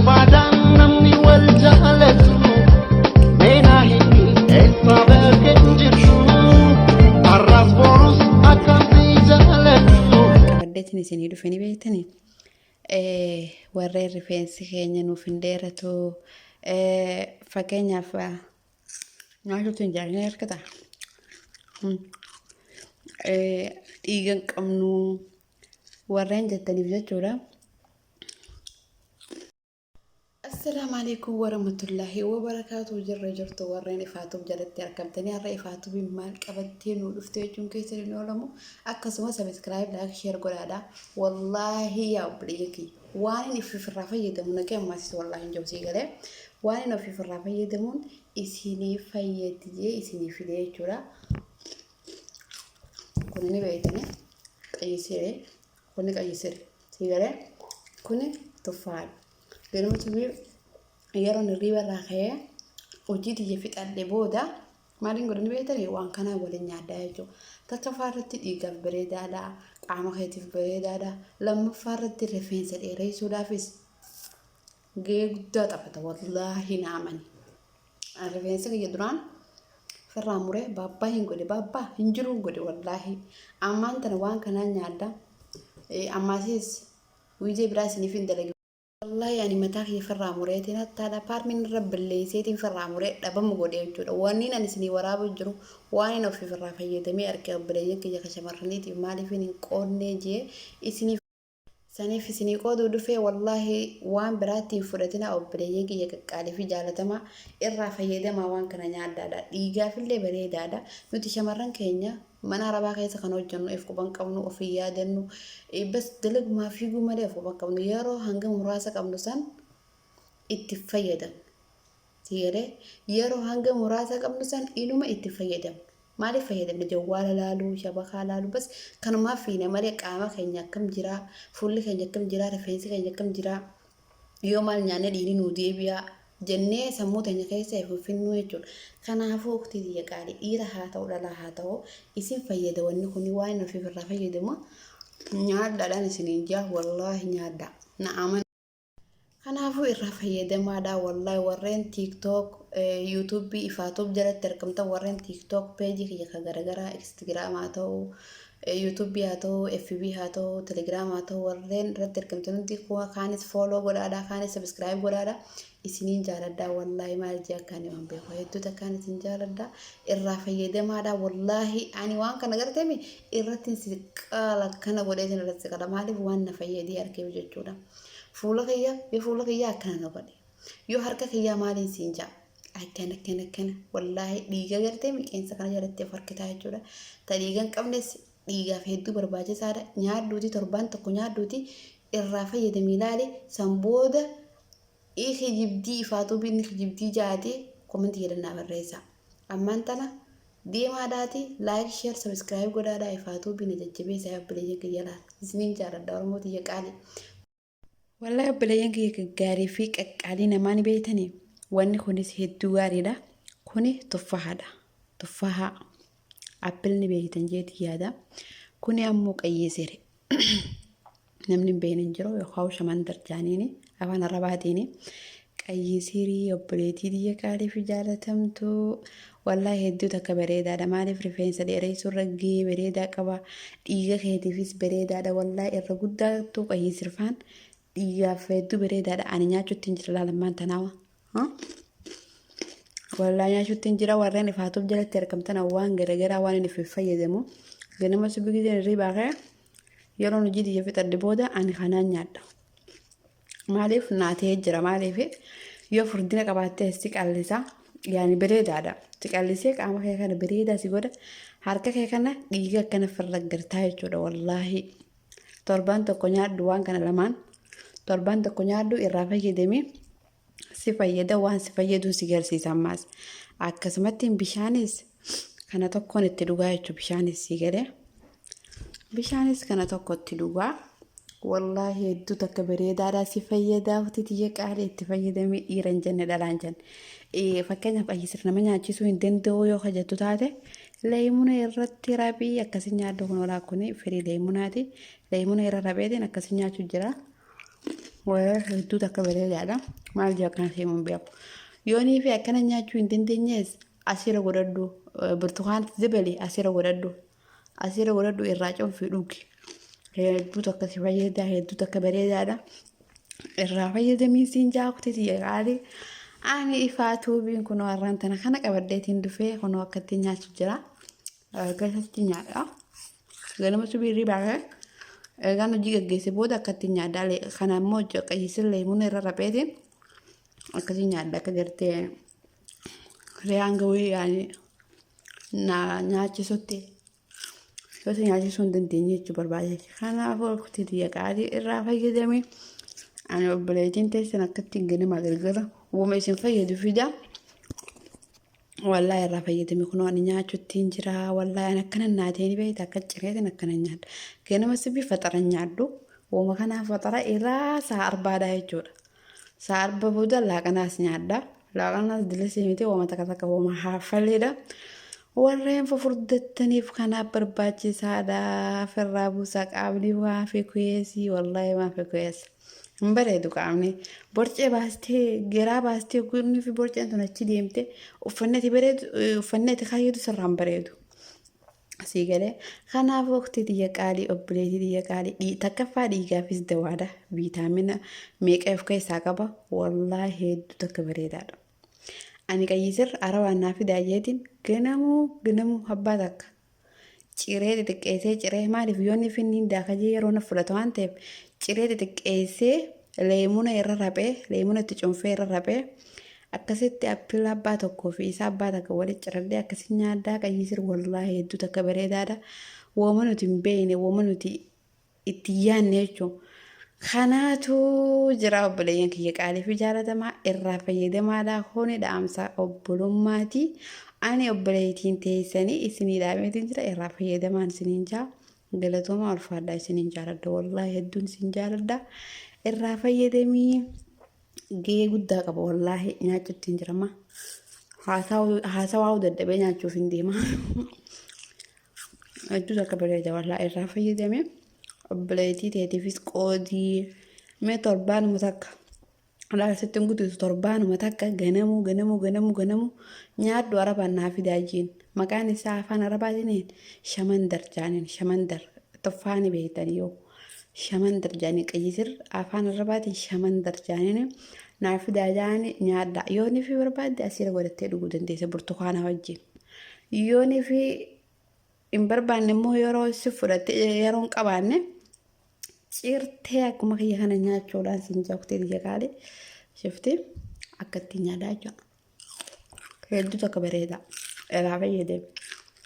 Barbaadaan namni wal jaalatu mee naa himi eessa bakkeen jirtu har'as borus akkan si jaalatu. Qabadheetiin isinii dhufe ni beektanii? Warreen rifeensi keenya nuuf hin dheeratu. Fakkeenyaaf nyaachuutti hin jaallatanii harkata. Dhiiga hin qabnu warreen jettaniif jechuudha. Assalaamu alaikum warahmatullaahi wabarakaatu. Jirra jirtu warreen ifaatuuf jalatti argamtanii har'a ifaatuufiin maal qabattee nu dhufte jechuun keessan hin oolamu. Akkasuma sabiskiraayib, laayik, sheer godhaadha. Wallaahi yaa obboleeyyan kiyya waan inni ofiif irraa fayyadamu naqee ammaasis wallaahi hin jiru sii galee waan inni ofiif irraa fayyadamuun isinii fayyaddi jee isinii fide jechuudha. Kun ni beektanii qayyisiree kuni qayyisire sii galee kuni tuffaadha. Ganama subii yeroon hirriiba irraa ka'ee hojii tiyya fixadhe booda maaliin godhani beektanii waan kanaa waliin nyaadhaa jechuudha. Takkaffaa irratti dhiigaaf bareedaadha, qaama keetiif bareedaadha. Lammaffaa irratti rifeensa dheeressuudhaafis gahee guddaa taphata wallaahi na amani. Rifeensa kiyya duraan firraa muree baabbaa hin godhe baabbaa hin jiruu godhe wallaahi. Ammaan tana waan kanaan nyaadha. Ammaasiis wiijee biraa isiniif hin dalage. Wallaahi ani mataa kiyya firraa mureetiin hattaadha paarmiin irra balleesseetiin firraa muree dhabamu godhe jechuudha. Wanniin ani isinii waraabuu jiru waan inni ofiif irraa fayyadamee arge obboleeyyan kiyya ka shamarraniitiif maaliif hin qoodnee jee isiniif saniif isinii qooduu dhufee wallaahi waan biraatti hin fudhatinaa obboleeyyan kiyya qaqqaalii fi jaalatamaa irraa fayyadamaa waan kana nyaadhaadha. Dhiigaafillee bareedaadha. Nuti shamarran keenya Mana arabaa keessa kan hojjennu if quban qabnu of hin yaadannu bas dalagumaa fiiguu malee of quban qabnu yeroo hanga muraasa qabnu san itti fayyadamnu. Sigalee yeroo hanga muraasa qabnu san inuma itti fayyadamnu. Maaliif fayyadamne jawwaala laaluu, shabakaa laaluu bas kanumaaf fiina malee qaama keenya akkam jiraa, fuulli keenya akkam jiraa, rifeensi keenya akkam jiraa. Yoo maal nyaanne dhiigni nuu deebi'a jennee sammuu teenya keessa if hin finnuu jechuudha. Kanaafuu uktii tiyya qaalii dhiira haa ta'u dhalaa haa ta'u isin fayyada wanni kuni waan inni ofiif irraa fayyadamu nyaadhaadhaan isiniin jaa wallaahi nyaadhaa na amana. Kanaafuu irraa fayyadamaadha wallaahi warreen TikTok YouTube ifaatuuf jalatti argamtan warreen TikTok peejii kiyya kan garagaraa Instagram haa ta'u YouTube haa ta'u, FB haa ta'u, Telegram haa ta'u warreen irratti argamtan hundi kaanis follow godhaadha, kaanis subscribe godhaadha. Isiniin jaaladha wallaahi maal jee akka ani waan beeku hedduu takkaan isin jaaladha irraa fayyadamaadha wallaahi ani waan kana garteemi irratti si qaala kana godhee isin irratti si qala maaliif waan na fayyadee argeef jechuudha. Fuula kiyya yoo fuula kiyya akkana na godhe yoo harka kiyyaa maaliin siin ja'a akkana akkana akkana wallaahi dhiiga gartee qeensa kana jalatti of harkitaa jechuudha. Ta dhiiga hin qabnes dhiigaaf hedduu barbaachisaadha. Nyaadhuuti torbaan tokko nyaadhuuti irraa fayyadamii ilaali san booda kijibdii ifaatuu binni kijibdii ja'aati komentii jedhan naa barreessa. Ammaan tana deemaadhaati like share subscribe godhaadhaa ifaatuu bina jajjabeessaa obboleeyyan kiyya laal isiniin jaaladha Oromoo tiyya qaalii. Wallahi obboleeyyan kiyya gaggaarii fi qaqqaalii namaa ni beeytanii wanni kunis hedduu gaariidha. Kuni tuffahaadha. Tuffahaa appil ni beeytan jeeti yaada. Kuni ammoo qayyee sere. Namni hin beekne hin jiru yookaan shamandar jaaniini afaan arabaatiini. Qayyee sirii obboleettii tiyya qaalii fi jaalatamtuu wallahi hedduu takka bareedaadha. Maaliif rifeensa dheereessuu irra gahee bareedaa qaba. Dhiiga keetiifis bareedaadha. Wallahi irra guddaattuu qayyee sirfaan dhiigaaf hedduu bareedaadha. Ani nyaachuutti hin jira laalammaan tanaawa. Wallahi nyaachuutti hin jira warreen ifaatuuf jalatti argamtan waan garagaraa waan inni fayyadamu. Ganama subii giseen hirribaa ka'e yeroon hojii tiyya fixadhe booda ani kanaan nyaadha. Maaliif naa ta'ee jira maaliif yoo furdina qabaattee si qallisa yaani bareedaadha si qallisee qaama kee kana bareedaa si godha harka kee kana dhiiga akkana firra gartaa jechuudha wallaahi torbaan tokko nyaadhu waan kana lamaan torbaan tokko nyaadhu irraa fayyadami si fayyada waan si fayyadu si garsiisa ammaas akkasumatti bishaanis kana tokkoon itti dhugaa jechuudha bishaanis si galee. Bishaanis kana tokko itti dhugaa. Wallaahi hedduu takka bareedaadha si fayyadaa uti tiyya qaalii itti fayyadamii dhiira hin jenne dhalaa hin jenne. Fakkeenyaaf qayyisir nama nyaachisuu hin danda'u yoo hojjettu taate leemuna irratti rabii akkasi nyaadhu kun olaa kun firii leemunaati. Leemuna irra rabeetiin akkasi nyaachuu jira. Hedduu takka bareedaadha. Maal jee akkana seemuun beeku. Yoonii fi akkana nyaachuu hin dandeenyees asirra godhadhu. Burtukaana zibali asirra godhadhu. Asirra godhadhu irraa cuunfii dhugi. Hedduu takka si fayyada. Hedduu takka bareedaadha. Irraa fayyadamii siin jaa kuteeti qaalii. Ani ifaa tuubiin kunoo har'aan tana kana qabadheetiin dhufee kunoo akkatti nyaachuu jira. Keessatti nyaadha. Ganama subii hirribaa ka'e eegaan hojii gaggeesse booda akkatti nyaadha. Kana immoo qayyisir leemuun irra rapheetiin akkasii nyaadha akka gartee re'aan gawee yaani na nyaachisutti. Yoo si nyaachisuu hin dandeenye jechuu barbaade. Kanaafuu kutii tiyya qaalii irraa fayyadame. Ani obboleettiin teessan akkatti ganama galgala wama isin fayyadu fida. Wallaahi irraa fayyadame kunoo ani nyaachuttiin jira. Wallaahi ani akkana naatee ni beekta akka cireetiin akkana nyaadha. Ganama sibii faxara nyaadhu. Wama kanaaf faxara irraa sa'a arbaadha jechuudha. Sa'a arba booda laaqanaas nyaadha. Laaqanaas dilisii miti wama takka takka wama haafaleedha. Warreen fufurdattaniif kanaaf barbaachisaadha. Firraa buusaa qaamni maafi kuyeesii wallaahi maafi kuyeessa. Hin bareedu qaamni. Borcee baastee garaa baastee gurni fi borceen tun achi deemte uffanni ati bareedu uffanni ati kaayyatu sirraa hin bareedu. Sii galee kanaaf waqtii tiyya qaalii obboleettii tiyya qaalii takkaffaa dhiigaafis dawaadha viitaamina meeqa of keessaa qaba wallaahi hedduu takka bareedaadha. Ani qayyisir arabaan naa fidaa jeetiin ganamuu ganamuu abbaa takka ciree xixiqqeessee ciree maaliif yoonni finniin daakajee yeroo na fudhata waan ta'eef ciree xixiqqeessee leemuna irra raphee leemuna itti cuunfee irra raphee akkasitti appila abbaa tokkoo fi isaa abbaa takka walitti ciradhee akkasi nyaaddaa qayyisir wallaahi hedduu takka bareedaadha wooma nuti hin beekne wooma nuti itti yaanne jechuun kanaatu jira obboleeyyan kiyya qaalii fi jaalatamaa irraa fayyadamaadha kuni dhaamsa obbolummaati ani obboleeytiin teessanii isinii dhaameetiin jira irraa fayyadamaan isiniin jaa galatoomaa ulfaadhaa isiniin jaaladha wallaahi hedduun isin jaaladha irraa fayyadamii gahee guddaa qaba wallaahi nyaachuutti hin jirama haasawaa dadhabee nyaachuuf hin deema. Hedduus akka bareeda wallaahi irraa fayyadame obboleettii teetiifis qoodii mee torbaanuma takka laala sitti hin guddisu torbaanuma takka ganamuu ganamuu ganamuu ganamuu nyaadhu arabaan naa fidaa jiin maqaan isaa afaan arabaatiin shamandar jaaniin shamandar toffaani beektanii yoo shamandar jaaniin qayyisir afaan arabaatiin shamandar jaaniin naa fidaa jaani nyaadha yoo ni fi barbaadde asiira godhattee dhuguu dandeessa burtukaana wajjin yoo ni fi hin barbaanne immoo yeroo si fudhatte yeroo hin qabaanne cirtee akkuma kiyya kana nyaachuudhaan siin jaaktee biyya kaale shifti akka ittiin nyaataa jechuudha. Hedduu takka bareeda. Irraa fayyadame.